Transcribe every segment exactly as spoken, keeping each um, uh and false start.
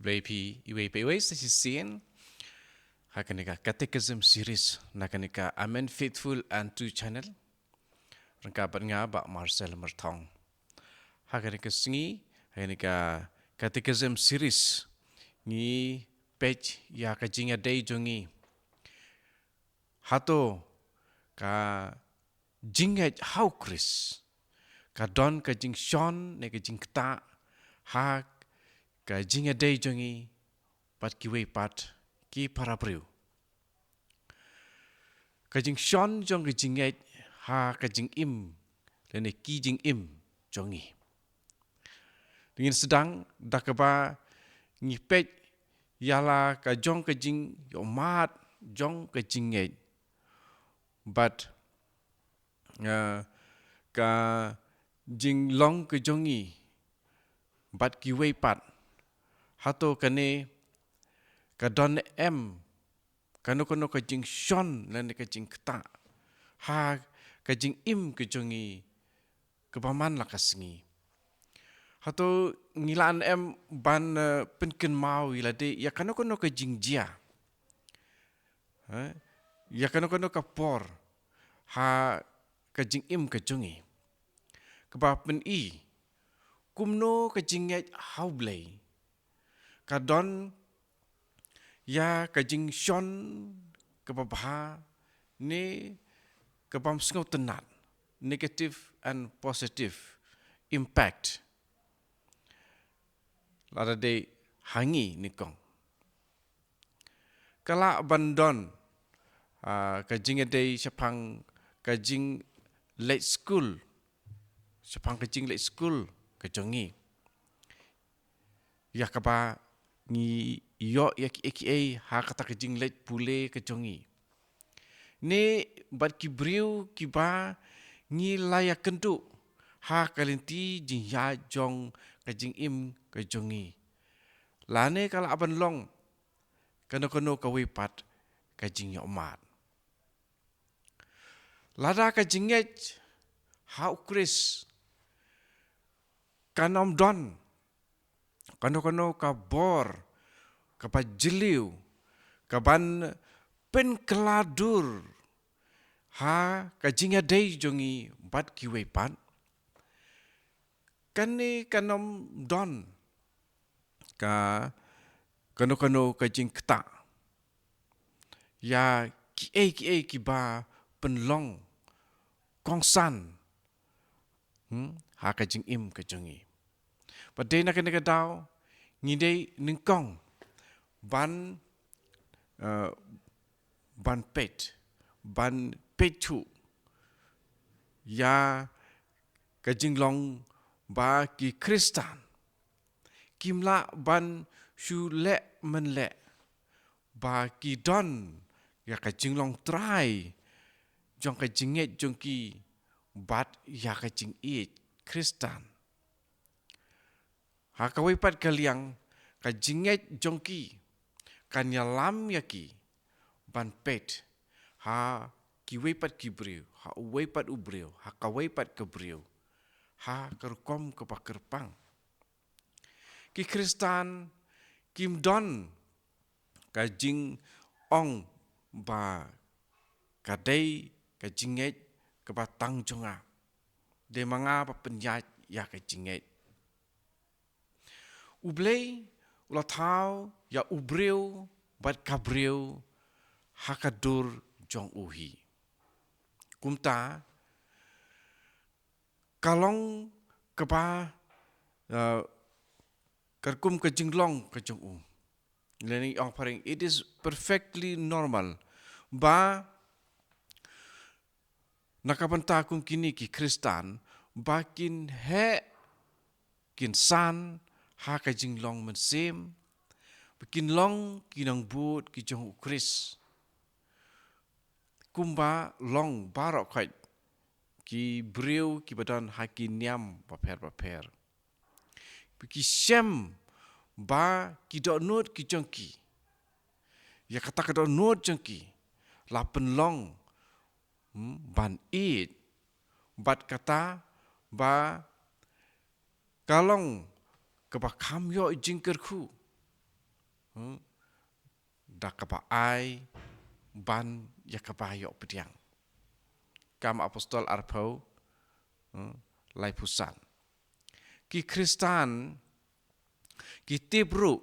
Blei phi iwei pa iwei sa shisien ha kane ka Catechism series na kane ka Amen Faithful and True channel, ryngkat bad nga, Bah Marcel Myrthong. Ha kane ka sngi, ha kane ka Catechism series, ngi peit ïa ka jingïadei jong ngi. Hato ka jingngeit ha U Khrist ka don ka jingshon ne ka jingktah ha ka jingïadei jong ngi bad kiwei pat ki para briew? Ka jingshon jong ka jingngeit ha ka jingim lane ki jingim jong ngi. Ngin sdang da kaba ngi peit ïa la ka jong ka jingïohmad jong ka jingngeit bad, eh, ka jinglong ka jong ngi bad kiwei pat. Hato kane ka don em kano kano ka jingshon lane ka jingktah ha ka jingim ka jong ngi kaba man la ka sngi? Hato ngi lah em ban, eh, pynkynmaw ïa lade ïa kano kano ka jingjia, eh, ïa kano kano ka por ha ka jingim ka jong ngi, kaba pyni kumno ka jingngeit ha U Blei ka don ïa ka jingshon kaba bha ne kabym sngewtynnat, negative and positive impact, lada dei ha ngi nyngkong? Ka lah ban don, ah, ka jingïadei shaphang ka jingleit skul, shaphang ka jingleit skul ka jong ngi, ïa kaba ngi ïoh ïa kiei kiei ha kata ka jingleit pule ka jong ngi, ne bad ki briew kiba ngi la ïakynduh ha ka lynti jingïaid jong ka jingim ka jong ngi, lane ka lah ban long kano kano kawei pat ka jingïohmad. Lada ka jingngeit ha U Khrist kan ym don kano kano ka bor kaba jylliew kaban pynkylla dur ha ka jingïadei jong ngi bad kiwei pat, kane kan ym don ka kano kano ka jingktah ïa kiei kiei kiba pynlong kongsan, hmm, ha ka jingim ka jong ngi. Bad dei na kane ka daw ngi dei nyngkong ban, eh, ban peit, ban peit thuh ïa ka jinglong ba ki Khristan kim lah ban shu leh mynleh ba ki don ïa ka jinglong trai jong ka jingngeit jong ki bad ïa ka jingïeit Khristan. Ha kawei pat ka liang, ka jingngeit jong ki kan ïalam ïa ki ban peit ha kiwei pat ki briew, ha uwei pat u briew, ha kawei pat ka briew, ha ka rukom kaba kyrpang. Ki Khristan kim don ka jingong ba ka dei ka jingngeit kaba tang jong nga, dei ma nga ba pynïaid ïa ka jingngeit. U Blei u la thaw ïa u briew bad ka briew ha ka dur jong u hi. Kumta ka long kaba, eh, katkum ka jinglong ka jong u. Lane ong phareng, it is perfectly normal ba na ka bynta kum kine ki Khristan ba kin heh kin san ha ka jinglong mynsiem, ba kin long ki nongbud ki jong U Khrist, kumba long baroh khoit ki briew kiba don ha ki niam bapher bapher. Ba ki shem ba ki dohnud ki jong ki, ïa kata ka dohnud jong ki la pynlong, hmm, ban ïeit, bad kata ba ka long kaba kham ïoh jingkyrkhu. Hmm? Da kaba ai ban ïa kaba ïoh pdiang. Kam Apostol arphew, hmm, laiphew san. Ki Khristan ki tip ruh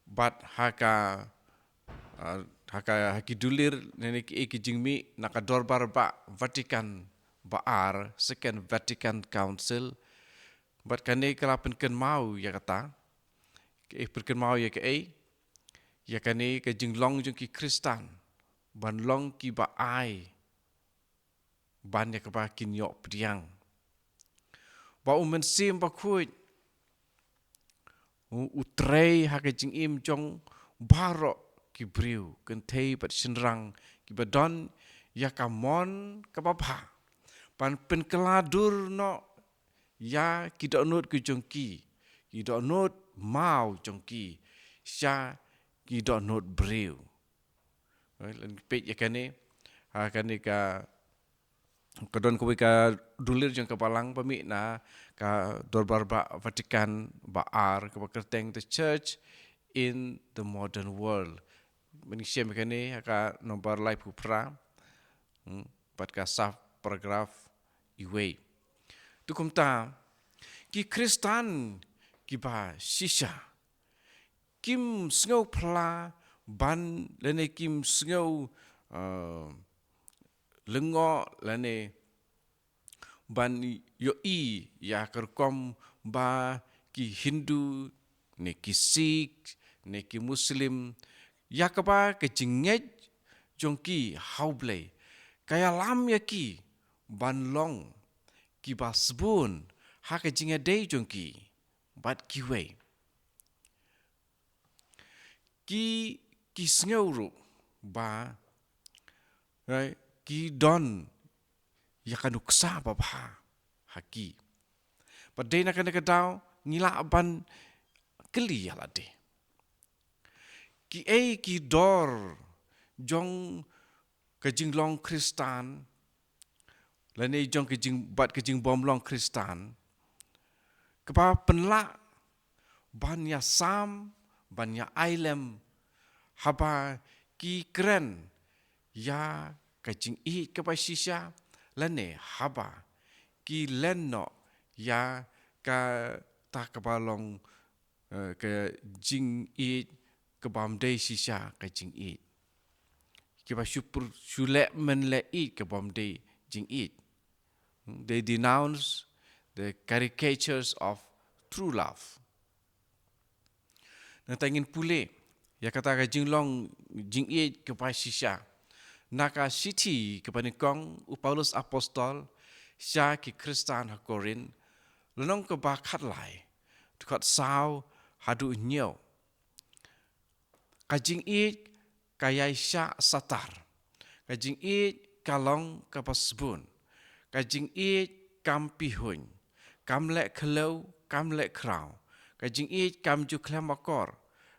bad ha ka, ah, ha ka, ha ki dulir ne ne ki, ki jingmih na ka Dorbar Bah Vatican ba ar, Second Vatican Council, bad kane ka la pynkynmaw ïa kata, ka pynkynmaw ïa kaei, ïa kane ka jinglong jong ki Khristan ban long kiba ai ban ïa kaba kin ïoh pdiang. Ba U Mynsiem Bakhuid u, u trei ha ka jingim jong baroh ki briew, kynthei bad shynrang, kiba don ïa ka mon kaba bha ban pynkylla dur noh ïa ki dohnud ki jong ki, ki dohnud maw jong ki sha ki dohnud briew. Lada peit ïa kane, ha kane ka, ka don kawei ka dulir jong ka Balang ba mih na ka Dorbar Bah Vatican ba ar, kaba kyrteng The Church in the Modern World. Mynta shem ïa kane ha ka nombar laiphew phra, hmm, bad ka sub paragraph iwei. To kumta, ki Khristan kiba shisha kim sngew phylla ban lane kim sngew, uh, lyngngoh lane ban ïohi ïa ka rukom ba ki Hindu ne ki Sikh ne ki Muslim, ïa kaba ka jingngeit jong ki ha U Blei ka ïalam ïa ki ban long kiba sbun ha ka jingïadei jong ki bad kiwei. Ki, ki sngew ruh ba, right, ki don ïa ka nuksa babha ha ki. Bad dei na kane ka daw ngi lah ban kylli ïa lade, kiei ki dor jong ka jinglong Khristan lane jong ka jing, bad ka jingbym long Khristan kaba pynlah ban ïasam, ban ïa ailem haba ki kren ïa ka jingïeit kaba shisha lane haba ki len noh ïa kata kaba long, eh, ka jingïeit kabym dei shisha ka jingïeit. Kiba shu pur-, shu leh men leh ïeit kabym dei jingïeit. They denounce the caricatures of true love. Nangta ngin pule ïa kata ka jinglong jingïeit kaba shisha na ka shithi kaba nyngkong u Paulus Apostol sha ki Khristan ha Korinth, lynnong kaba khatlai, dkhot saw haduh hynñiew. Ka jingïeit ka ïaishah satar. Ka jingïeit ka long kaba sbun. Ka jingïeit kam pihuiñ, kam leh khlem, kam leh khraw. Ka jingïeit kam ju khlem akor,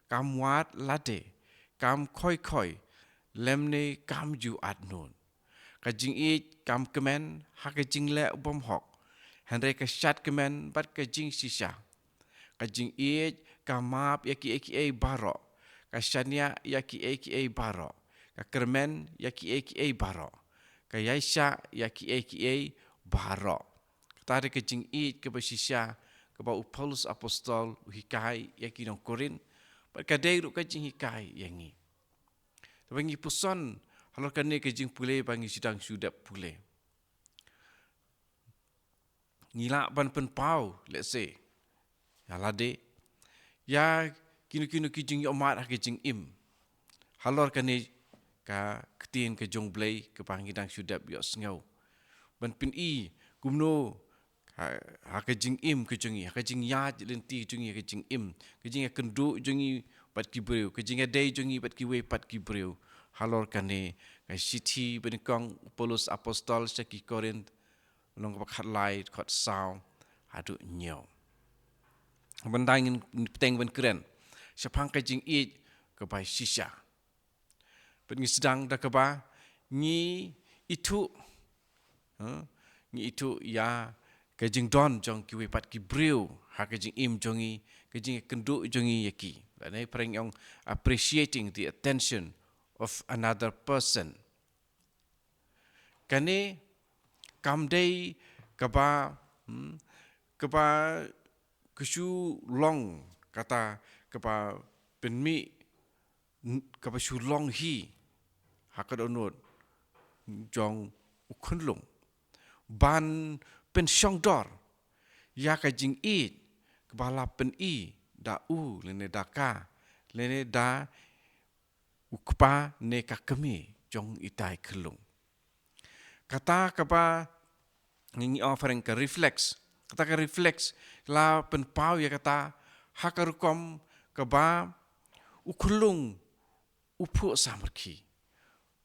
kam wad lade, kam khoi khoi, lymne kam ju atnud. Ka jingïeit kam kmen ha ka jingleh bymhok, hynrei ka shad kmen bad ka jingshisha. Ka jingïeit ka map ïa kiei kiei baroh, ka shaniah ïa kiei kiei baroh, ka kyrmen ïa kiei kiei baroh, ka ïaishah ïa kiei kiei baroh. Kata dei ka jingïeit kaba shisha kaba u Paulus Apostol u hikai ïa ki nong Korinth, bad ka dei ruh ka jinghikai ïa ngi. Te ba ngi puson halor kane ka jingpule ba ngi sdang shu dep pule, ngi lah ban pynpaw, let's say, ïa lade, ïa kino kino ki jingïohmad ha ka jingim halor kane ka ktien ka jong U Blei kaba ngi dang shu dep ïohsngew. Ban pyni kumno ha, ha ka jingim ka jong ngi, ha ka jingïaid lynti jong ngi ha ka jingim, ka jingïakynduh jong ngi bad ki briew, ka jingïadei jong ngi bad kiwei pat ki briew halor kane ka shithi ba nyngkong u Paulus Apostol sha ki Korinth, lynnong kaba khatlai, dkhot saw haduh hynñiew. Ban dang ngin bteng ban kren shaphang ka jingïeit kaba shisha. Bad ngi sdang da kaba ngi ithuh, ha? Ngi ithuh ïa ka jingdon jong kiwei pat ki briew ha ka jingim jong ngi, ka jingkynduh jong ngi ïa ki. Lane phareng ong appreciating the attention of another person. Kane kam dei kaba, hmm, kaba ka shu long kata kaba pynmih, n-, kaba shu long hi ha ka dohnud jong u khunlung ban pynshongdor ïa ka jingïeit kaba la pyni da u lane da ka lane da u kpa ne ka kmie jong itai khunlung. Kata kaba ngi ong phareng ka reflex. Kata ka reflex la pynpaw ïa kata ha ka rukom kaba u khunlung u phuh samrkhie.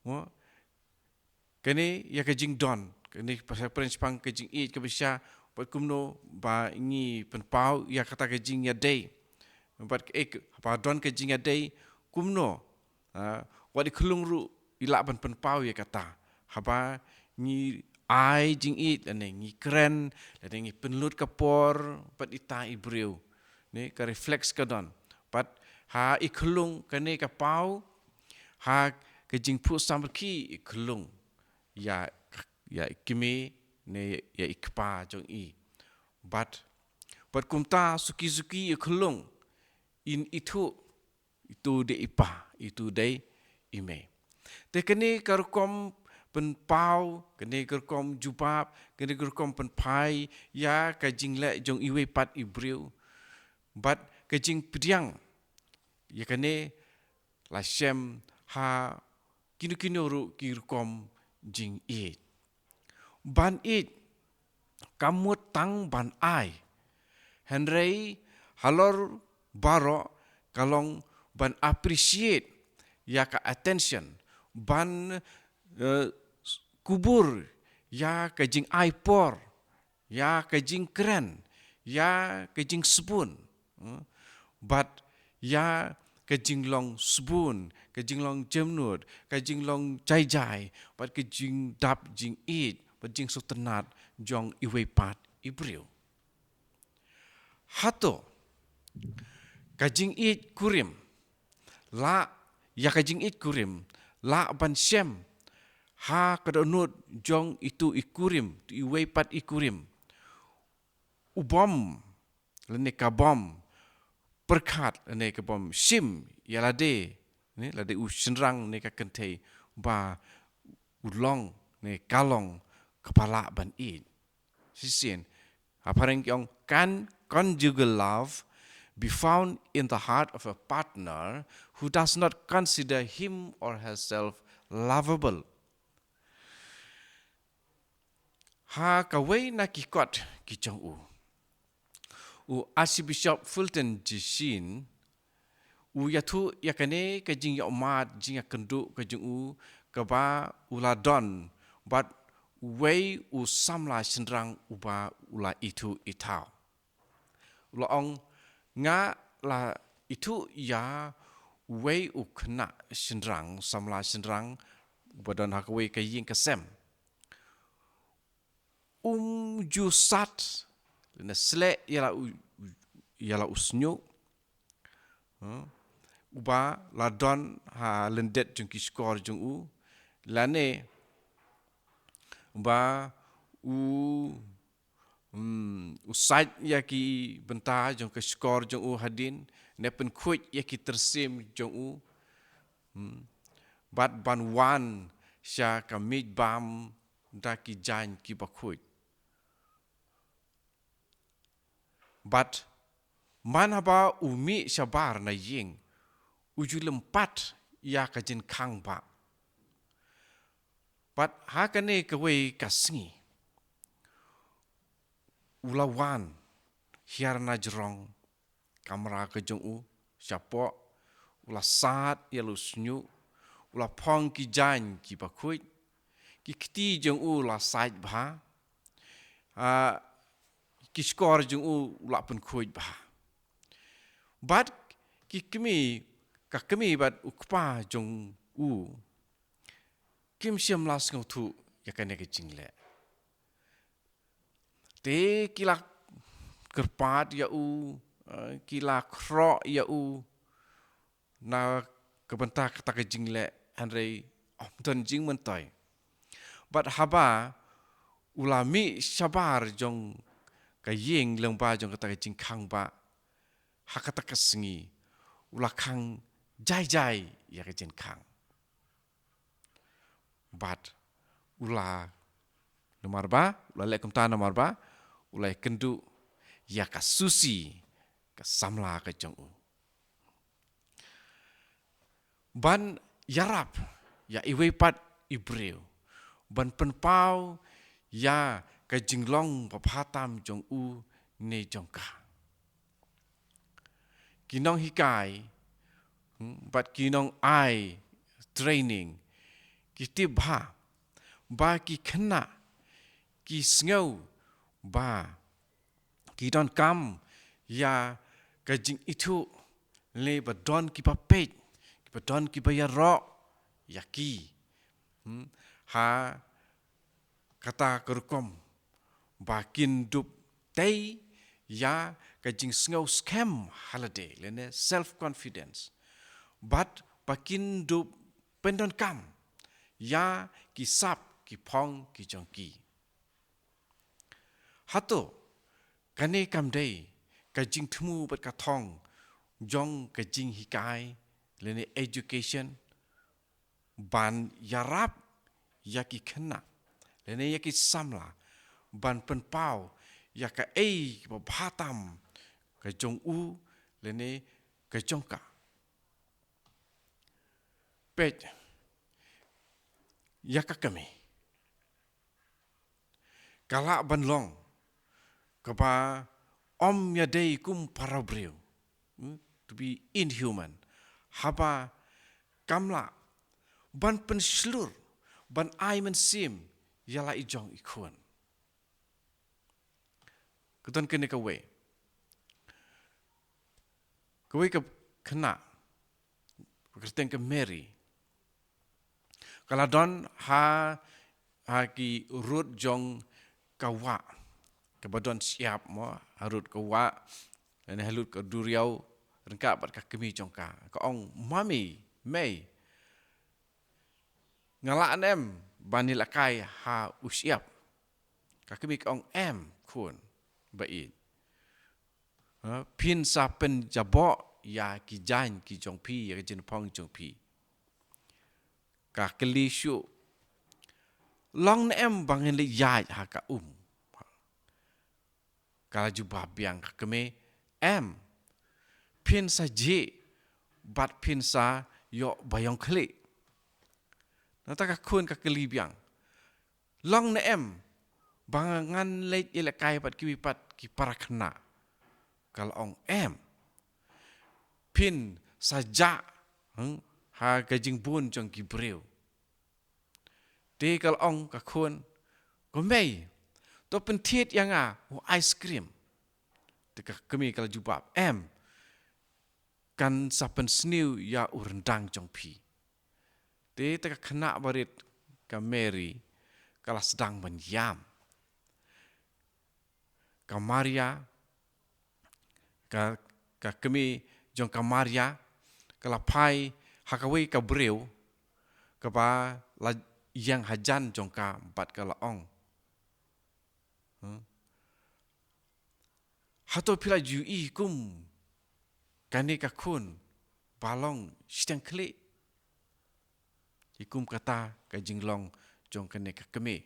Mo? Kane ïa ka jingdon, kane phareng shaphang ka jingïeit kaba shisha, bad kumno ba ngi pynpaw ïa kata ka jingïadei. Bad ka, eh, ba don ka jingïadei kumno, ah, wat i khunlung ruh i lah ban pynpaw ïa kata. Haba ngi ai jingïeit lane ngi kren lane ngi pynlut ka por bad ita i briew. Ne ka reflex ka don. Bad ha i khunlung kane ka paw ha ka jingphuh samrkhie i khunlung ïa, ïa i kmie ne ïa i kpa jong i. Bad, bad kumta suki suki i khunlung in ithuh itu dei i pa, itu dei i mei. Te kane ka rukom pynpaw, kane ka rukom jubab, kane ka rukom pynphai ïa ka jingleh jong iwei pat i briew. Bad ka jingpdiang ïa kane la shem ha kino kino ruh ki rukom jingïeit. Ban ïeit kam mut tang ban ai. Hynrei halor baroh ka long ban appreciate ïa ka attention, ban, eh, kubur ïa ka jingai por, ïa ka jingkren, ïa ka jingsbun. Hmm? Bad ïa ka jinglong sbun, ka jinglong jemnud, ka jinglong jaijai, bad ka jingdap jingïeit, bad jingsngewtynnat jong iwei pat i briew. Hato ka jingïeit kurim, lah, ïa ka jingïeit kurim lah ban shem ha ka dohnud jong itu i kurim, itu iwei pat i kurim u bym, lane ka bym pyrkhat, lane ka bym shim ïa lade, ne, lade u shynrang ne ka kynthei ba u long ne ka long kaba lah ban ïeit. Shisien, ha phareng ki ong, can conjugal love be found in the heart of a partner who does not consider him or herself lovable? Ha kawei na ki kot ki jong u, u Archbishop Fulton Sheen, u ïathuh ïa kane ka jingïohmad jingïakynduh ka jong u kaba u la don bad uwei u samla shynrang uba u la ithuh ithaw. U la ong, nga la ithuh ïa uwei u khynnah shynrang, samla shynrang uba don ha kawei ka ïing ka sem. Um ju sat, lane sleh ïa la u, ïa la u shñiuh. Hmm? Uba la don ha lyndet jong ki shkor jong u. Lane uba u, hmm, u sait ïa ki bynta jong ka shkor jong u hadien, ne pynkhuid ïa ki tyrsim jong u. Hmm? Bad ban wan sha ka miej bam da ki jaiñ kiba khuid. Bad man haba u mih shabar na ïing, u ju lympat ïa ka jingkhang bah. Bad ha kane kawei ka sngi, u la wan hiar na jrong kamra ka jong u shapoh, u la sat ïa la u shñiuh, u la phong ki jaiñ kiba khuid, ki kti jong u la sait bha, ah, ki shkor jong u la pynkhuid bha. Bad ki kmie, ka kmie bad u kpa jong u, kim shym la sngewthuh ïa kane ka jingleh. Te ki la kyrpad ïa u, eh, ki la khroh ïa u na ka bynta kata ka jingleh, hynrei ym don jingmyntoi. Bad haba u la mih shabar jong ka ïing lyngba jong kata ka jingkhang bah, ha kata ka sngi u la khang jai jai ïa ka jingkhang. Bad u la, namar ba u la leh kumta, namar ba u la ïakynduh ïa ka Susi, ka samla ka jong u, ban ïarap ïa iwei pat i briew, ban pynpaw ïa ka jinglong babha tam jong u ne jong ka. Ki nonghikai, hmm, bad ki nongai training ki tip bha ba ki khynnah ki sngew ba ki donkam ïa ka jingithuh, lane ba don kiba peit, ba don kiba ïaroh ïa ki, hmm, ha kata ka rukom ba kin dup tei ïa ka jingsngew skhem ha lade, lane self confidence, bad ba kin dup pyndonkam ïa ki sap ki phong ki jong ki. Hato kane kam dei ka jingthmu bad ka thong jong ka jinghikai, lane education, ban ïarap ïa ki khynnah, lane ïa ki samla, ban pynpaw ïa kaei kaba bha tam ka jong u lane ka jong ka? Peit ïa ka kmie, ka lah ban long kaba ym ïadei kum para briew, hmm, to be inhuman, haba kam lah ban pynshlur, ban ai mynsiem ïa la i jong i khun. Ka don kane kawei, kawei ka khynnah, ka kyrteng ka Mary. Ka la don ha, ha ki rud jong ka wah, kaba don shyiap mo, ha rud ka wah, lane ha rud ka duriaw, ryngkat bad ka kmie jong ka. Ka ong, "Mummy, Mei, nga lah ne em ban ïalehkai ha u shyiap?" Ka kmie ka ong, "Em khun, ba ïeit. Ha, phin sa pynjaboh ïa ki jaiñ ki jong phi, ïa ki jingphong jong phi." Ka kylli shuh, "Long ne em ba ngin leit ïaid ha ka um?" Ka la jubab biang ka kmie, "Em, phin sa jhieh bad phin sa ïoh ba ïong khlieh." Nangta ka khun ka kylli biang, "Long ne em ba ngan leit ïalehkai bad kiwei pat ki para khynnah?" Ka la ong, "Em, phin sa jah, hmm, ha ka jingbun jong ki briew." Te ka la ong ka khun, "Ko Mei, to pynthied ïa nga u ice cream." Te ka kmie ka la jubab, "Em, kan sa pynsniew ïa u ryndang jong phi." Te, te ka khynnah barit ka Mary ka la sdang ban ïam. Ka Maria, ka, ka kmie jong ka Maria, ka la phai ha kawei ka briew kaba la ïeng hajan jong ka bad ka la ong, hmm, "Hato phi la ju ïohi kum kane ka khun ba long shiteng khlieh?" Ïa kum kata ka jinglong jong kane ka kmie.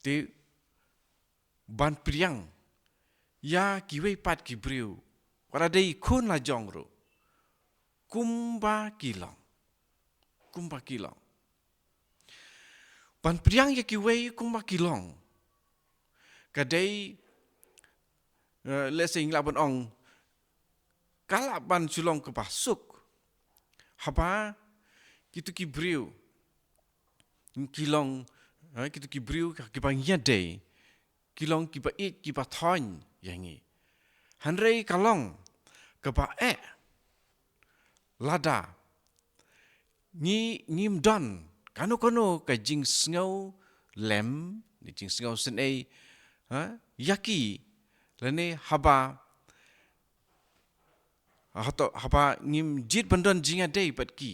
Te ban pdiang ïa kiwei pat ki briew, wat la dei khun la jong ruh, kumba ki long. Kumba ki long. Ban pdiang ïa kiwei kumba ki long, ka dei, eh, let's say, ngi lah ban ong, ka lah ban shu long kaba suk haba kito ki briew ki long, eh, kito ki briew kiba ngi ïadei ki long kiba ïeit, kiba thoiñ ïa ngi. Hynrei ka long kaba eh lada ngi, ngim don kano kano ka jingsngew lem, ne jingsngew sngewsih, ha, ïa ki, lane haba, hato, haba ngim jied ban don jingïadei bad ki.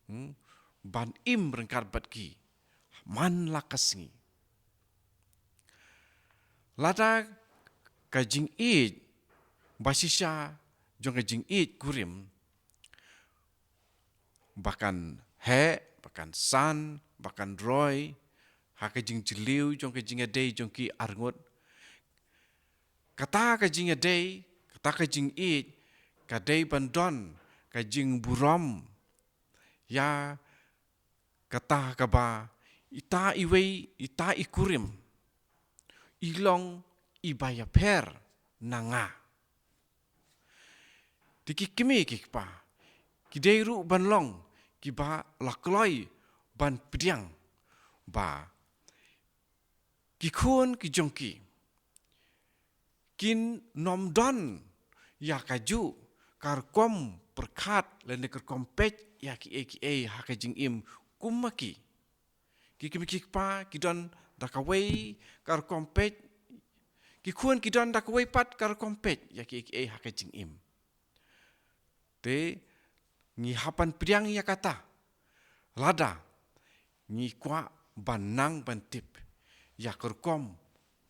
Hmm? Ban im ryngkat bad ki man la ka sngi. Lada ka jingïeit, ba shisha jong ka jingïeit kurim, ba kan heh, ba kan san, ba kan roi ha ka jingjylliew jong ka jingïadei jong ki arngut. Kata ka jingïadei, kata ka jingïeit, ka dei ban don ka jingburom ïa kata kaba ita iwei, ita i kurim i long iba ïapher na nga. Te ki kmie ki kpa ki dei ruh ban long kiba la kloi ban pdiang ba ki khun ki jong ki kin nym don ïa kajuh ka rukom pyrkhat lane ka rukom peit ïa kiei kiei ha ka jingim kum ma ki. Ki kmie ki kpa ki don da kawei ka rukom peit, ki khun ki don da kawei pat ka rukom peit ïa kiei kiei ha ka jingim. Te ngi hap ban pdiang ïa kata lada ngi kwah ban nang ban tip ïa ka rukom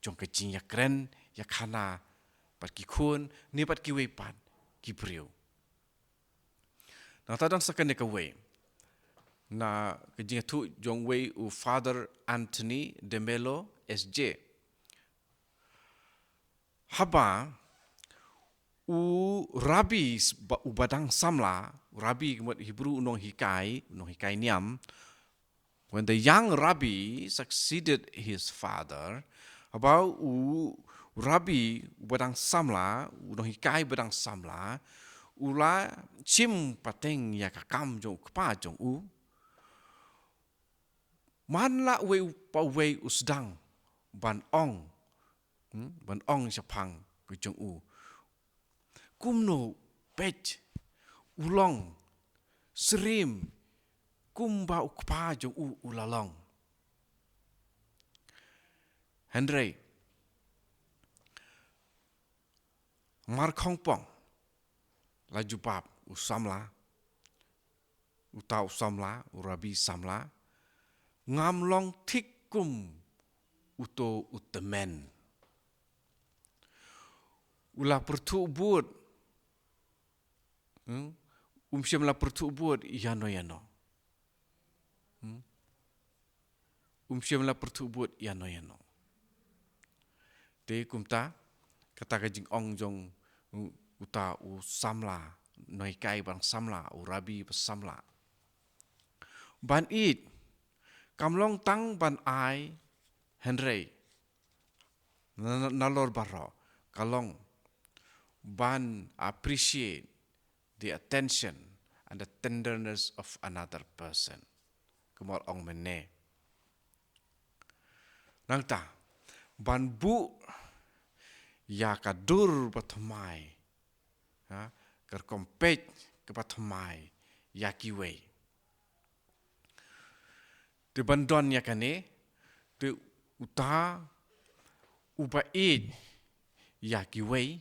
jong ka jingïakren ïakhana bad ki khun ne bad kiwei pat ki briew. Nangta don sa kane kawei na ka jingïathuh jong uwei u Father Anthony de Mello S J. Haba u rabbi s-, ba-, u ba dang samla, u rabbi ka mut Hebru u nonghikai, u nonghikai niam. When the young rabbi succeeded his father, haba u rabbi u ba dang samla, u nonghikai ba dang samla, u la shim pateng ïa ka kam jong u kpa jong u. Man la uwei u pa uwei u sdang ban ong, hmm, ban ong shaphang ka jong u. Kumno peit u long syriem kumba u kpa jong u u la long. Hynrei Markhongpong la jubab u samla, uta u samla, u rabbi samla, ngam long thik kum uto u tymmen. U la pyrthuh bud, hmm? Um shym la pyrthuh bud ïano ïano. Hmm? Um shym la pyrthuh bud ïano ïano. Te kumta, kata ka jingong jong u-, uta u samla, nonghikai ba dang samla, u rabbi ba samla. Ban ïeit, kam long tang ban ai, hynrei na, na, nalor baroh, ka long ban appreciate the attention and the tenderness of another person. Kumba ong mynne. Nangta, ban buh ïa ka dur ba thymmai, ha, ka rukom peit kaba thymmai ïa kiwei. Te ban don ïa kane, te uta uba ïeit ïa kiwei,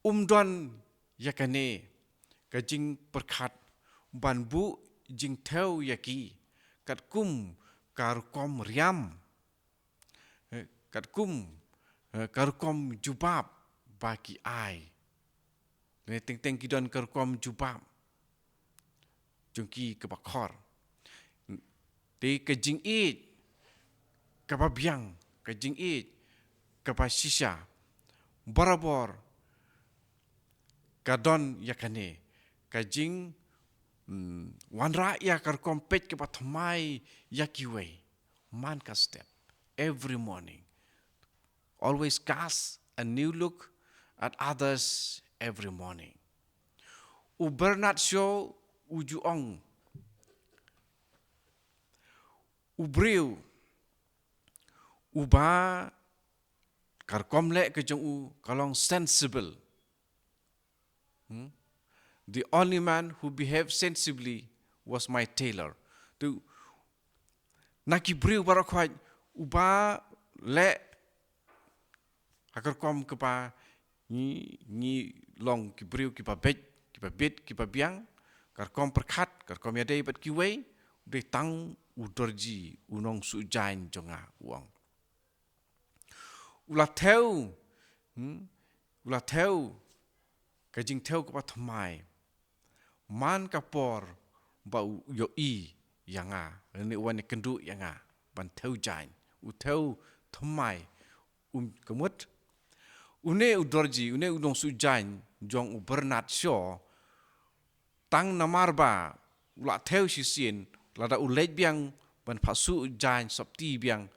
um don ïa kane ka jingpyrkhat ban buh jingthew ïa ki, katkum ka rukom riam, eh, katkum, eh, ka rukom jubab ba ki ai. Lane teng teng ki don ka rukom jubab jong ki kaba khor. Te ka jingïeit kaba biang, ka jingïeit kaba shisha, barabor ka don ïa kane, ka jing, mm, wanrah ïa ka rukom peit kaba thymmai ïa kiwei man ka step, every morning. Always cast a new look at others every morning. U Bernard Shaw u ju ong, u briew uba ka rukom leh ka jong u ka long sensible. Hmm? The only man who behaves sensibly was my tailor. Tu, na ki briew baroh khoit, uba leh ha ka rukom kaba ngi, ngi long ki briew kiba beit, kiba bit, kiba biang, ka rukom pyrkhat, ka rukom ïadei bad kiwei, u dei tang u dorji, u nongsuh jaiñ jong nga, u ong. U la thew, hmm? U la thew ka jingthew kaba thymmai man ka por ba u ïohi ïa nga, lane u wan ïakynduh ïa nga ban thew jaiñ, u thew thymmai. Um, ka mut, une u dorji, une u nongsuh jaiñ jong u Bernard Shaw, tang namar ba u la thew shisien, lada u leit biang ban phah suh jaiñ sopti biang,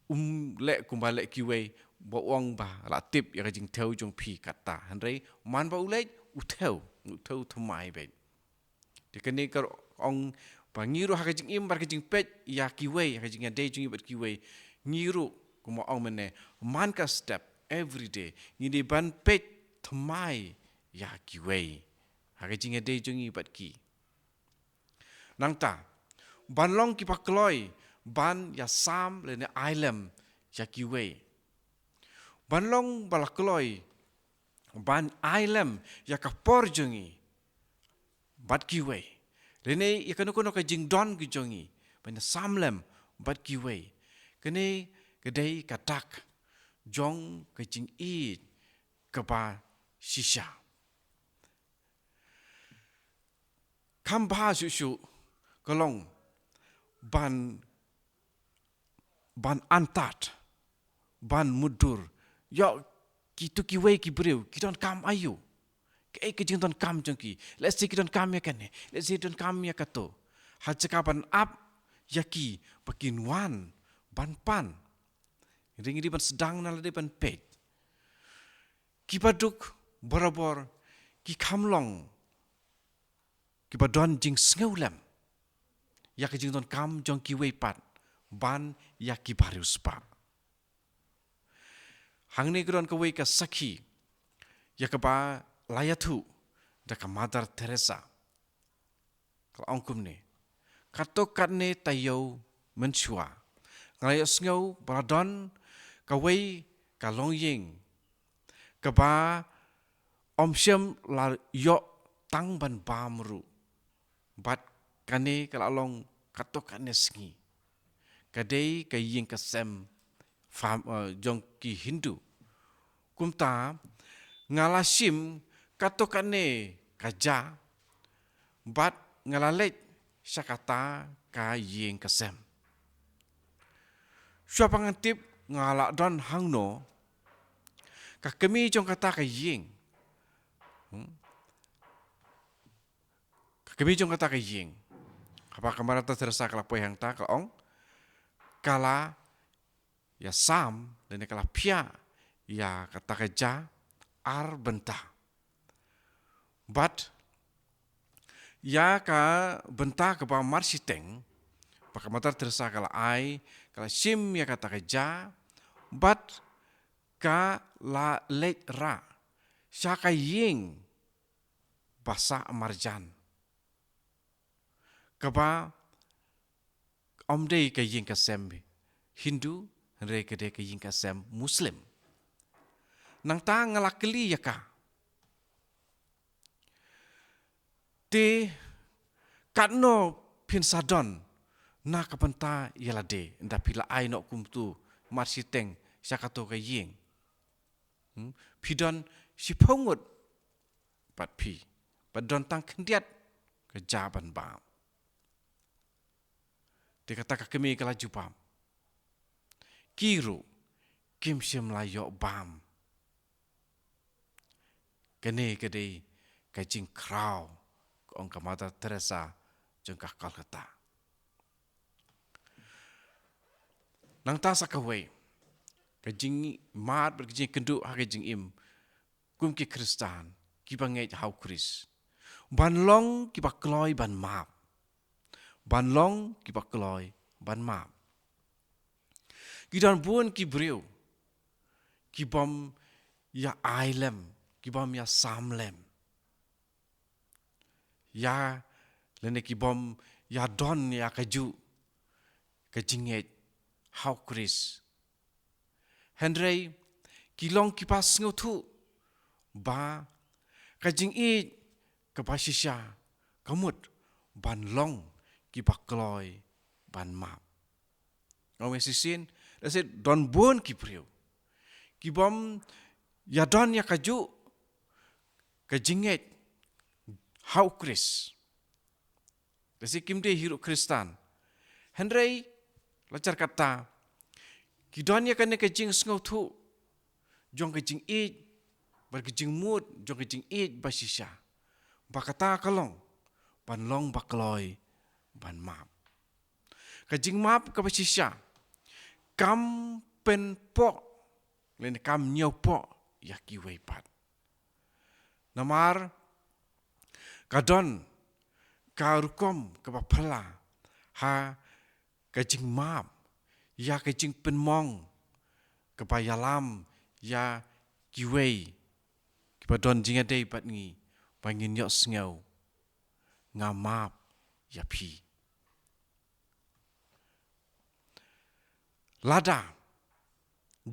um leh kumba leh kiwei, ba u ong ba la tip ïa ka jingthew jong phi katta. Hynrei man ba u leit, u thew, u thew thymmai beit. Te kane ka ong ba ngi ruh ha ka jingim bad ka jingpeit ïa kiwei, ha ka jingïadei jong ngi bad kiwei, ngi ruh, kumba ong mynne, man ka step, every day ngi dei ban peit thymmai ïa kiwei ha ka jingïadei jong ngi bad ki. Nangta, ban long kiba kloi ban ïasam lane ailem ïa kiwei. Ban long ba la kloi ban ailem ïa ka por jong ngi bad kiwei, lane ïa kano kano ka jingdon ka jong ngi ban ïasam lem bad kiwei. Kane ka dei ka dak jong ka jingïeit kaba shisha. Kham bha shuh shuh ka long ban, ban antad, ban mutdur ïa kito kiwei ki briew, ki donkam aïu, kaei ka jingdonkam jong ki. Lehse ki donkam ïa kane, lehse ki donkam ïa kato. Ha jaka ban ap ïa ki ba kin wan ban pan, ngi dei ban sdang na lade ban peit. Kiba duk barabor ki kham long kiba don jingsngewlem ïa ka jingdonkam jong kiwei pat ban ïa kiba riewspah. Hangne ka don kawei ka sakhi ïa kaba la ïathuh da ka Mother Teresa. Ka la ong kumne: Katto katne taïew mynshuwa nga la ïohsngew ba la don kawei ka longïing kaba ym shym la ïoh tang ban bam ruh. Bad kane ka la long katto katne sngi. Ka dei ka ïing ka sem fam-, eh, jong ki Hindu. Kumta nga la shim katto katne ka ja bad nga la leit sha kata ka ïing ka sem. Shuwa ba ngan tip nga la don hangno, ka kmie jong kata ka ïing, hmm? Ka kmie jong kata ka ïing, haba ka Mother Teresa ka la poi hangta, ka la ong, ka la ïasam lane ka la phiah ïa kata ka ja ar bynta. Bad ïa ka bynta kaba marshiteng, ba ka Mother Teresa ka la ai, ka la shim ïa kata ka ja bad ka la leit rah sha ka ïing ba sah marjan, kaba ym dei ka ïing ka sem Hindu, hynrei ka dei ka ïing ka sem Muslim. Nangta nga la kylli ïa ka: Te katno phin sa don na ka bynta ïa lade, ynda phi la ai noh kumto marshiteng sha kato ka ïing? Hmm? Phi don shiphew ngut bad phi, bad don tang khyndiat ka ja ban bam. Te kata ka kmie ka la jubab: Ki ruh kim shym la ïoh bam. Kane ka dei ka jingkhraw, ka ong ka Mother Teresa jong ka Calcutta. Nangta sa kawei ka jingmad bad ka jingkynduh ha ka jingim kum ki Khristan kiba ngeit ha U Khrist, ban long kiba kloi ban map. Ban long kiba kloi ban map. Ki don bun ki briew kibym ïa ailem, kibym ïa samlem ïa lane ki bym ïadon ïa kajuh ka jingngeit ha u Khrist. Hynrei ki long kiba sngewthuh ba ka jingïeit kaba shisha ka mut ban long kiba kloi ban map. Nga ong ïa shisien, lehse don bun ki briew ki bym ïadon ïa kajuh ka jingngeit ha u Khrist. Lehse kim dei hi ruh Khristan. Hynrei la jar kata, ki don ïa kane ka jingsngewthuh jong ka jingïeit bad ka jingmut jong ka jingïeit ba shisha, ba kata ka long ban long ba kloi ban map. Ka jingmap kaba shisha kam pynpoh lane kam ñiewpoh ïa kiwei pat. Namar ka don ka rukom kaba phylla ha ka jingmap ïa ka jingpynmong kaba ïalam ïa kiwei kiba don jingïadei bad ngi, ba ngin ïohsngew, nga map ïa phi. Lada,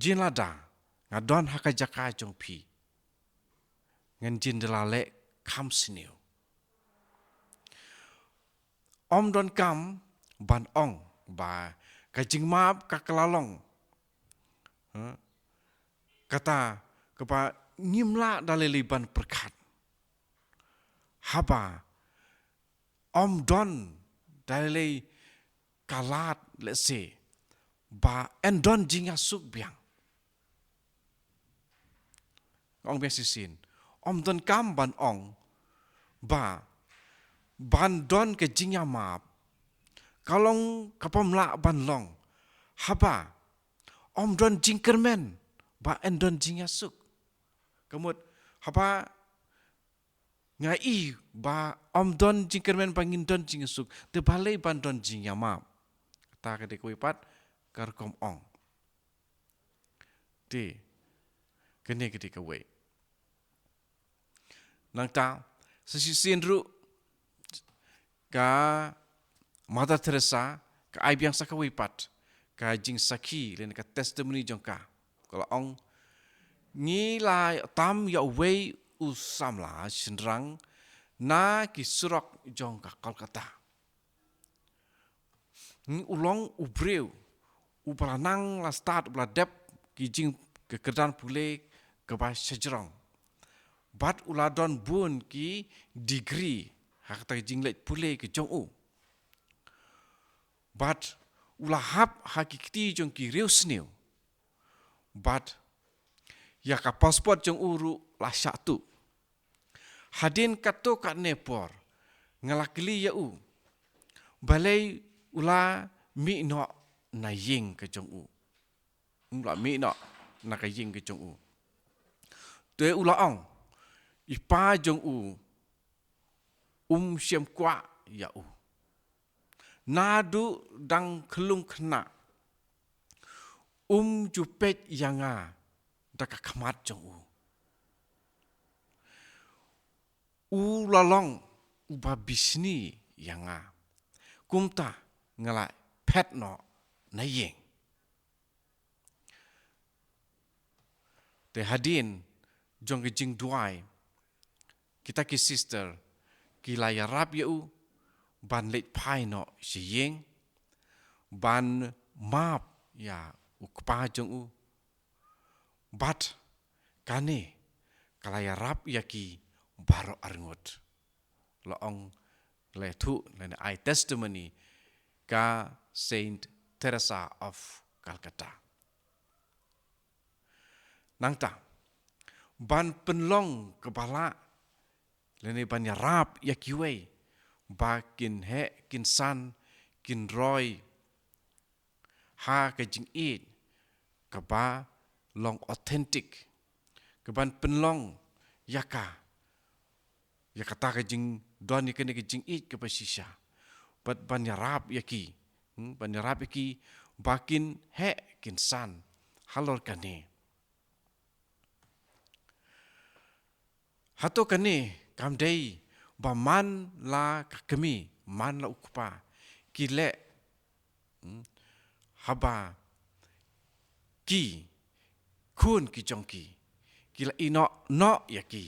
jin lada nga don ha ka jaka jong phi, ngan jin da la leh kham sniew. Ym donkam ban ong ba ka jingmap ka kylla long, ha, kata kaba ngim lah da lei lei ban pyrkhat. Haba ym don da lei lei ka lad, lehse, ba yn don jingïasuk biang. Ong biang shisien, ym donkam ban ong ba ban don ka jingïamap ka long kaba ym lah ban long haba ym don jingkyrmen ba yn don jingïasuk. Ka mut, haba nga i ba ym don jingkyrmen ba ngin don jingïasuk, te balei ban don jingïamap? Kata ka dei kawei pat ka rukom ong. Te kane ka dei kawei. Nangta, sa shisien ruh, ka Mother Teresa ka ai biang sa kawei pat ka jingsakhi lane ka testimony jong ka. Ka la ong, ngi la tam ïa uwei u samla shynrang na ki surok jong ka Kolkata. Hmm, u long u briew uba la nang la stad, uba la dep ki jing, ka kyrdan pule kaba shajrong. Bad u la don bun ki degree ha kata ka jingleit pule ka jong u. Bad u la hap ha ki kti jong ki riewsniew. Bad ïa ka passport jong u ruh la shah tuh. Hadien katto katne por nga la kylli ïa u, balei u la mih noh na ïing ka jong u. U la mih noh na ka ïing ka jong u. Te u la ong, i pa jong u um shym kwah ïa u. Naduh dang khyllung khynnah um ju peit ïa nga da ka khmat jong u. U la long uba bishni ïa nga. Kumta nga la phet noh na ïing. Te hadien jong ka jingduwai, kita ki sister ki la ïarap ïa u ban leit phai noh sha ïing, ban map ïa u kpa jong u. Bad kane ka la ïarap ïa ki baroh arngut. La ong, la ïathuh lane ai testimony ka Saint Teresa of Calcutta. Nangta, ban pynlong kaba lah lane ban ïarap ïa kiwei ba kin heh, kin san, kin roi ha ka jingïeit kaba long authentic, kaban pynlong ïa ka, ïa kata ka jingdon ïa kane ka jingïeit kaba shisha. Bad ban ïarap ïa ki, hmm, ban ïarap ïa ki ba kin heh, kin san halor kane. Hato kane kam dei ba man la ka kmie man la u kpa, ki leh, hmm, haba ki khun ki jong ki, ki la ïehnoh noh ïa ki,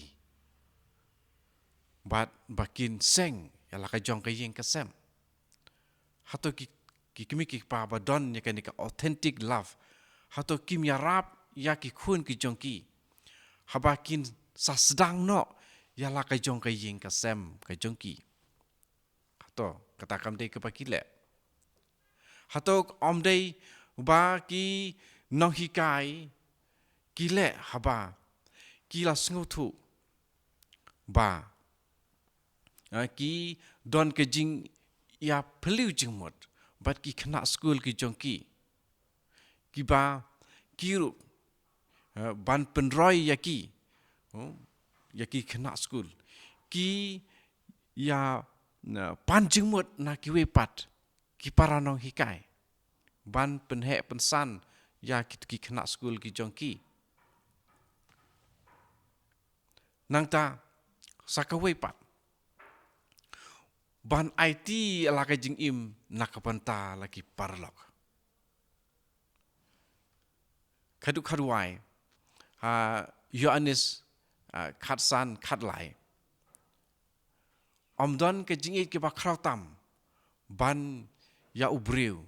bad ba kin seng ïa la ka jong ka ïing ka sem. Hato ki, ki kmie ki kpa ba don ïa kane ka authentic love, hato kim ïarap ïa ki khun ki jong ki haba kin sa sdang noh ïa la ka jong ka ïing ka sem ka jong ki? Hato kata kam dei kaba ki leh? Hato ym dei ba ki nonghikai ki leh haba ki la sngewthuh ba, ah, ki don ka jingïaphylliew jingmut bad ki khynnah skul ki jong ki, kiba ki ruh, eh, ban pynroi ïa ki, oh, ïa ki khynnah skul, ki ïa, na, pan jingmut na kiwei pat ki para nonghikai ban pynheh pynsan ïa ki, ki khynnah skul ki jong ki. Nangta sa kawei pat, ban aiti ïa la ka jingim na ka bynta la ki paralok. Khadduh khadwai ha Ïoannis, ah, khatsan khatlai, ym don ka jingïeit kaba khraw tam ban ïa u briew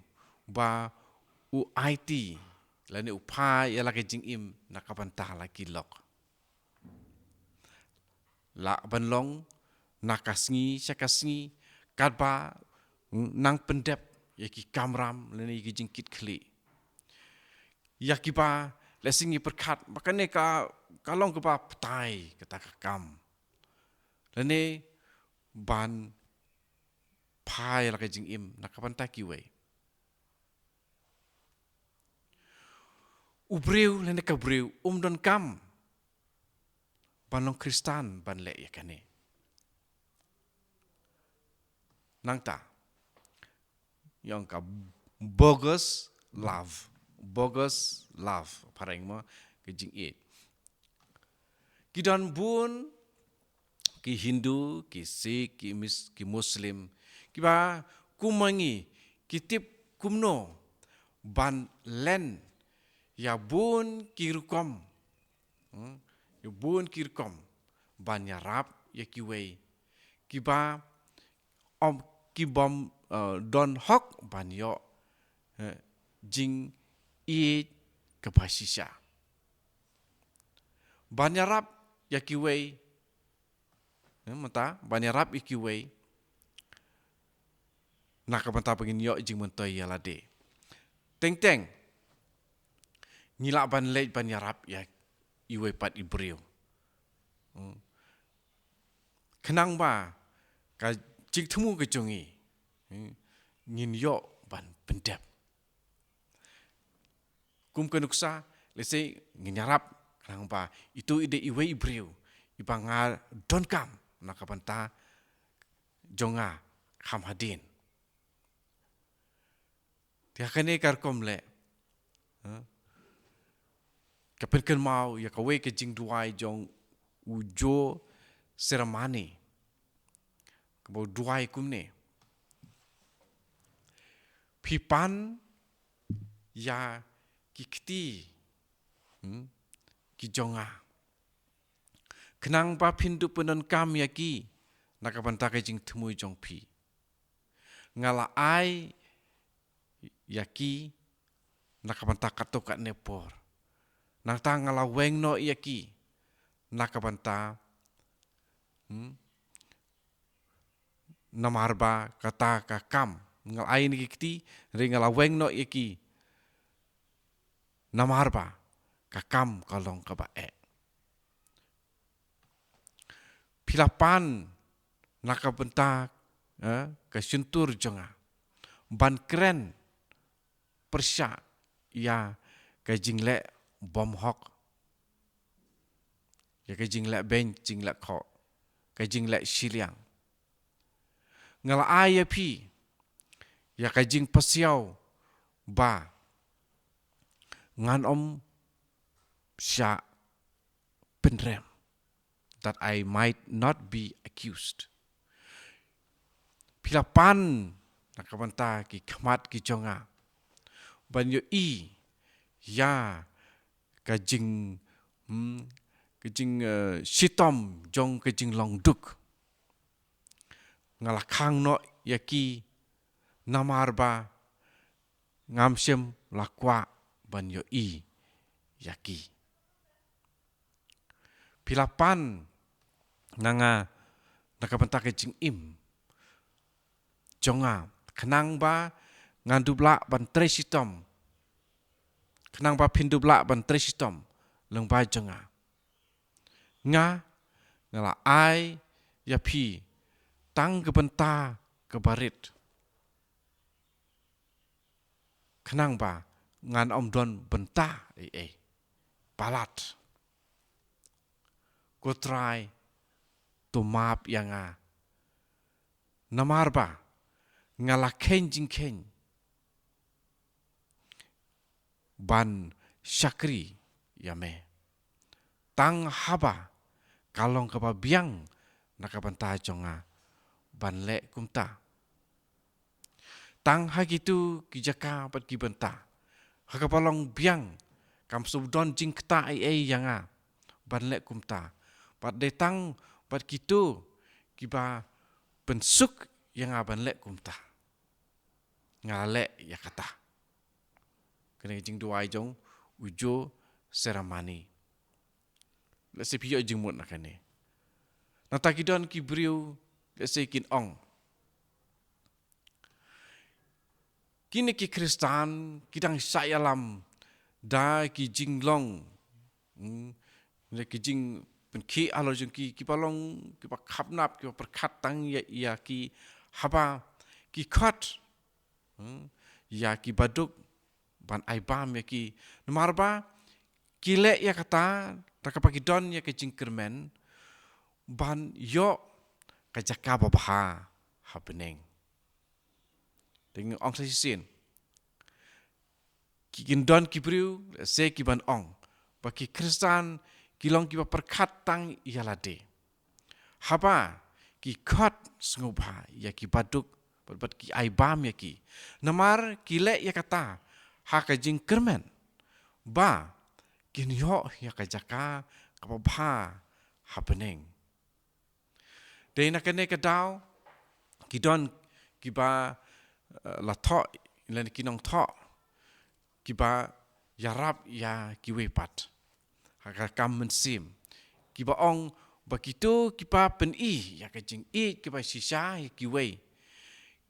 ba u aiti lane u phai ïa la ka jingim na ka bynta la ki lok. Lah ban long na ka sngi sha ka sngi, katba nang pyndep ïa ki kamram lane ïa ki jingkitkhlieh. Ïa kiba lehse ngi pyrkhat ba kane ka, ka long kaba batai kata ka kam, lane ban phai la ka jingim na ka bynta kiwei. U briew lane ka briew um donkam ban long Khristan ban leh ïa kane. Nangta ïong ka bogus love, bogus love, phareng mo, ka jingïeit. Ki don bun ki Hindu, ki Sikh, ki Mis-, ki Muslim, kiba kum ma ngi ki tip kumno ban len ïa bun ki rukom, hmm, ïa bun ki rukom ban ïarap ïa kiwei kiba ym, ki bym, eh, don hok ban ïoh, eh, jingïeit kaba shisha. Ban ïarap ïa kiwei, eh, mynta ban ïarap ïa kiwei na ka bynta ba ngin ïoh jingmyntoi ïa lade. Teng teng ngi lah ban leit ban ïarap ïa iwei pat i briew. Hmm. Khnang ba ka jingthmu ka jong ngi, hmm, ngin ïoh ban pyndep. Kum ka nuksa, lehse ngin ïarap khnang ba ito i dei iwei i briew iba nga donkam na ka bynta jong nga kham hadien. Te ha kane ka rukom leh, ha, ka pynkynmaw ïa kawei ka jingduwai jong u Joe Seramani, kaba u duwai kumne: Phi pan ïa ki kti, hmm, ki jong nga, khnang ba phin dup pyndonkam ïa ki na ka bynta ka jingthmu jong phi. Nga la ai ïa ki na ka bynta katto katne por. Nangta nga la weng noh ïa ki na ka bynta, hmm, namar ba kata ka kam. Nga la ai ïa ki kti, hynrei nga la weng noh ïa ki namar ba ka kam ka long kaba eh. Phi la pan na ka bynta, eh, ka shyntur jong nga ban kren pyrshah ïa ka jingleh bymhok, ïa ka jingleh beiñ, jingleh khoh, ka jingleh shiliang. Nga la ai ïa phi ïa ka jingpasiaw ba ngan ym shah pynrem, that I might not be accused. Phi la pan na ka bynta ki khmat ki jong nga ban ïohi ïa ka jing, hmm, ka jing, eh, shitom jong ka jinglong duk. Nga la khang noh ïa ki namar ba ngam shym la kwah ban ïohi ïa ki. Phi la pan na nga na ka bynta ka jingim jong nga, khnang ba ngan dup lah ban trei shitom, khnang ba phin dup lah ban trei shitom lyngba jong nga. Nga, nga la ai ïa phi tang ka bynta kaba rit, khnang ba ngan ym don bynta ei ei. Palat, ko Trai, to map ïa nga, namar ba nga la kheiñ jingkheiñ ban shakri ïa me, tang haba ka long kaba biang na ka bynta jong nga ban leh kumta. Tang ha kitu ki jaka bad ki bynta ha kaba long biang, kam shu don jingkta ei ei ïa nga ban leh kumta, bad dei tang bad kitu kiba pynsuk ïa nga ban leh kumta, nga leh ïa kata. Kane ka jingduwai jong u Joe Seramani. Lehse phi ïoh jingmut na kane. Nangta ki don ki briew, lehse kin ong, kine ki Khristan ki dang shah ïalam da ki jinglong, hmm, da ki jingpynkhih halor jong ki, kiba long kiba khapnap, kiba pyrkhat tang ïa, ïa ki, haba ki khot, hmm, ïa ki baduk ban ai bam ïa ki. Namar ba ki leh ïa kata da kaba ki don ïa ka jingkyrmen ban ïoh ka jaka babha ha bneng. Te nga ong sa shisien, ki kin don ki briew, lehse ki ban ong ba ki Khristan ki long kiba pyrkhat tang ïa lade. Haba ki khot sngewbha ïa ki baduk bad, bad ki ai bam ïa ki, namar ki leh ïa kata ha ka jingkyrmen ba kin ïoh ïa ka jaka kaba bha ha bneng. Dei na kane ka daw ki don kiba, eh, la thoh, lane ki nongthoh kiba ïarap ïa kiwei pat ha ka kam mynsiem, kiba ong ba kito kiba pyni ïa ka jingïeit kaba shisha ïa kiwei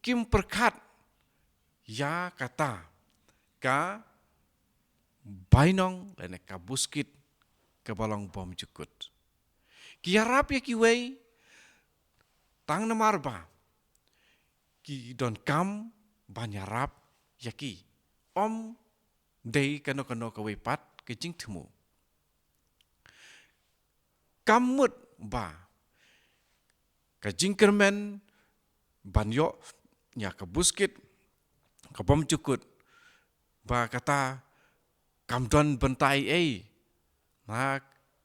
kim pyrkhat ïa kata ka bainong lane ka buskit kaba long bymjukut. Ki ïarap ïa kiwei tang namar ba ki donkam ban ïarap ïa ki, ym dei kano kano kawei pat ka jingthmu. Kam mut ba ka jingkyrmen ban ïoh ïa ka buskit ka bymjukut, ba kata kam don bynta ei ei na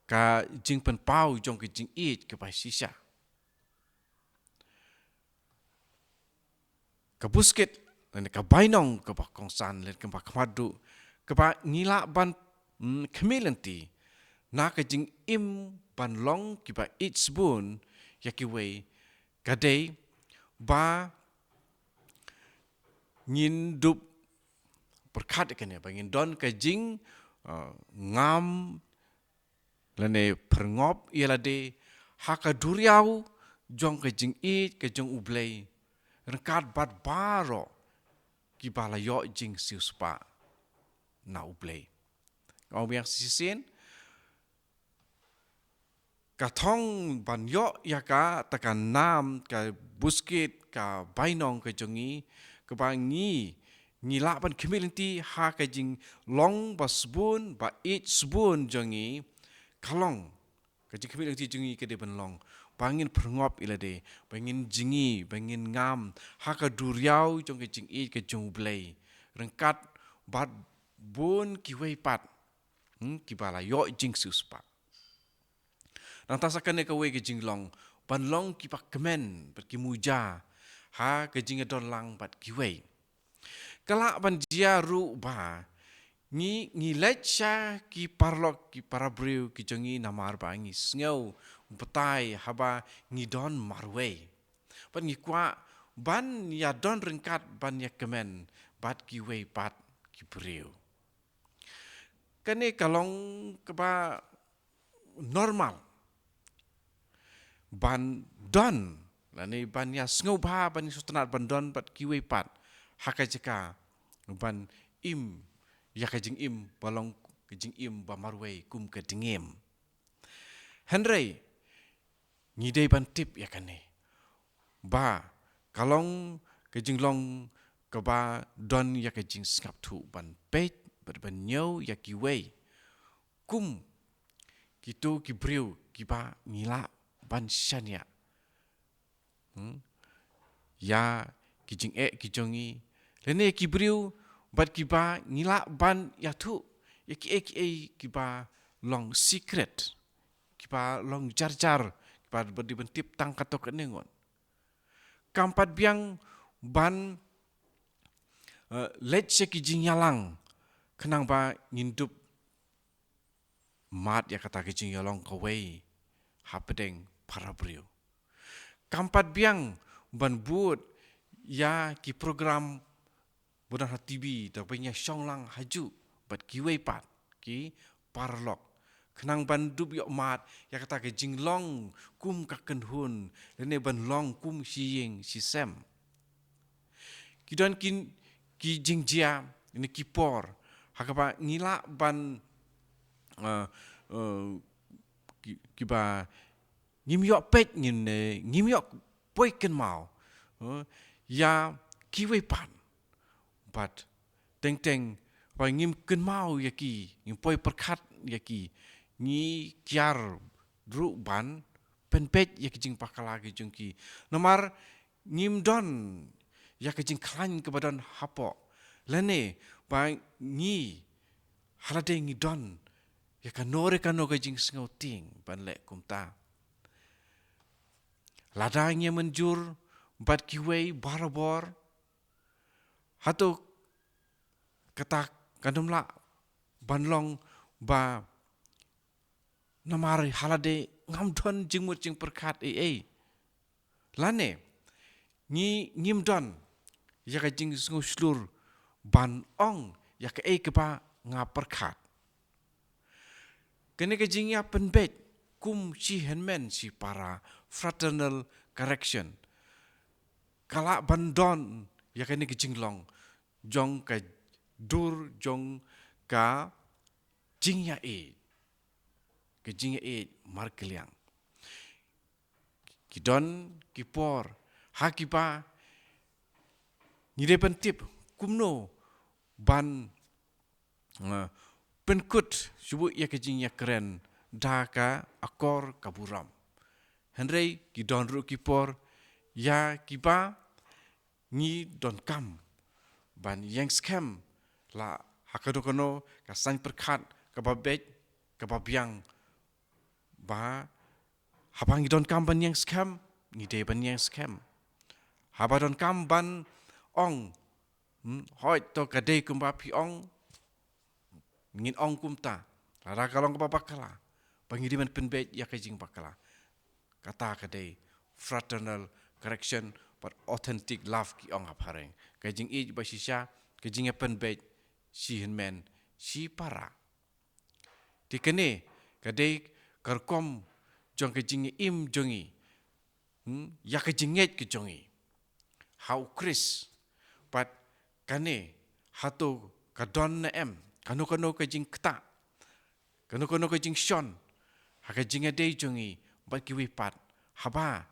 ka jingpynpaw jong ka jingïeit kaba shisha. Ka buskit lane ka bainong kaba kongsan lane kaba khmat duh, kaba ngi lah ban, mm, khmih lynti na ka jingim ban long kiba ïeit sbun ïa kiwei, ka dei ba ngin dup pyrkhat ïa kane, ba ngin don ka jing, uh, ngam lane pyrngop ïa lade ha ka duriaw jong ka jingïeit ka jong U Blei ryngkat bad baroh kiba la ïoh jingsiewspah na U Blei. Nga ong biang shisien, ka thong ban ïoh ïa kata ka nam, ka buskit, ka bainong ka jong ngi, kaba ngi, ngi lah ban khmih lynti ha ka jinglong ba sbun, ba ïeit sbun jong ngi, ka long, ka jingkhmih lynti jong ngi ka dei ban long ba ngin pyrngop ïa lade, ba ngin jngi, ba ngin ngam ha ka duriaw jong ka jingïeit ka jong U Blei ryngkat bad bun kiwei pat, hmm, kiba la ïoh jingsiewspah. Nangta sa kane kawei ka jinglong ban long kiba kmen bad ki muja ha ka jingïadon lang bad kiwei. Ka lah ban jia ruh ba ngi, ngi leit sha ki paralok, ki parabriew ki jong ngi namar ba ngi sngew batai haba ngi don marwei. Bad ngi kwah ban ïadon ryngkat, ban ïakmen bad kiwei pat ki briew. Kane ka long kaba normal ban don, lane ban ïasngewbha, ban ïasngewtynnat ban don bad kiwei pat ha ka jaka ban im ïa ka jingim ba long ka jingim ba marwei kum ka dngiem. Hynrei ngi dei ban tip ïa kane, ba ka long ka jinglong kaba don ïa ka jingsngap thuh ban peit bad ban ñiew ïa kiwei kum kito ki briew kiba ngi lah ban shaniah, hmm, ïa ki jingeh ki jong ngi, lane ki briew bad kiba ngi lah ban ïathuh ïa kiei kiei kiba long secret, kiba long jarjar, kiba bad dei ban tip tang katto katne ngut. Kam pat biang ban, eh, leit sha ki jingïalang khnang ba ngin dup mad ïa kata ka jingïalong kawei hapdeng parabriew. Kam pat biang ban bud ïa ki program ba don ha T V, da ban ïashong lang hajuh bad kiwei pat ki paralok, khnang ban dup ïoh mad ïa kata ka jinglong kum ka kynhun, lane ban long kum shi ïing shi sem. Ki don ki, ki jingjia ne ki por ha kaba ngi lah ban, eh, eh, ki, kiba ngim ïoh peit, ngim, eh, ngim ïoh poi kynmaw, eh, ïa kiwei pat. Bad teng teng ba ngim kynmaw ïa ki, ngim poi pyrkhat ïa ki, ngi kiar ruh ban pynbeit ïa ki jingbakla ki jong ki. Namar ngim don ïa ka jingkhlaiñ kaba don hapoh, lane ba ngi, ha lade ngi don ïa kano re kano ka jingsngewtieng ban leh kumta. Lada ngi mynjur bad kiwei barabor, hato kata kan ym lah ban long ba namar ha lade ngam don jingmut jingpyrkhat ei ei, lane ngi, ngim don ïa ka jingsngewshlur ban ong ïa kaei kaba nga pyrkhat. Kane ka jingïapynbeit kum shi hynmen shi para, fraternal correction, ka lah ban don ïa kane ka jinglong jong ka dur jong ka jingïaid, ka jingïaid markylliang. Ki don ki por ha kiba ngi dei ban tip kumno ban, eh, pynkut shuh ïa ka jingïakren da ka akor ka burom. Hynrei ki don ruh ki por ïa kiba ngi donkam ban ïeng skhem la ha kano kano ka saiñ pyrkhat kaba beit kaba biang, ba haba ngi donkam ban ïeng skhem, ngi dei ban ïeng skhem. Haba donkam ban ong, hmm, hooid to ka dei kumba phi ong, ngin ong kumta. Lada ka long kaba bakla, ba ngi dei ban pynbeit ïa ka jingbakla. Kata ka dei fraternal correction bad authentic love ki ong ha phareng. Ka jingïeit ba shisha, ka jingïapynbeit shi hynmen shi para. Te kane ka dei ka rukom jong ka jingim jong ngi, hmm, ïa ka jingngeit ka jong ngi ha U Khrist. Bad kane hato ka don ne em kano kano ka jingktah, kano kano ka jingshon ha ka jingïadei jong ngi bad kiwei pat, haba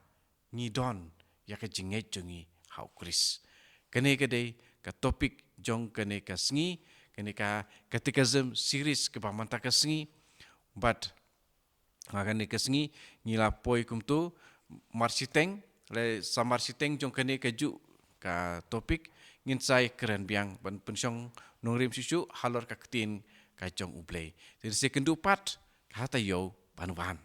ngi don ïa ka jingngeit jong ngi ha U Khrist. Kane ka dei ka topic jong kane ka sngi, kane ka Catechism series kaba mynta ka sngi. Bad ha kane ka sngi ngi la poi kumto, marshiteng, lei sa marshiteng jong kane kajuh ka topic, ngin sa ïakren biang ban pynshong nongrim shuh shuh halor ka ktien ka jong U Blei. Te ngin sa ïakynduh pat ha ka taïew ban wan.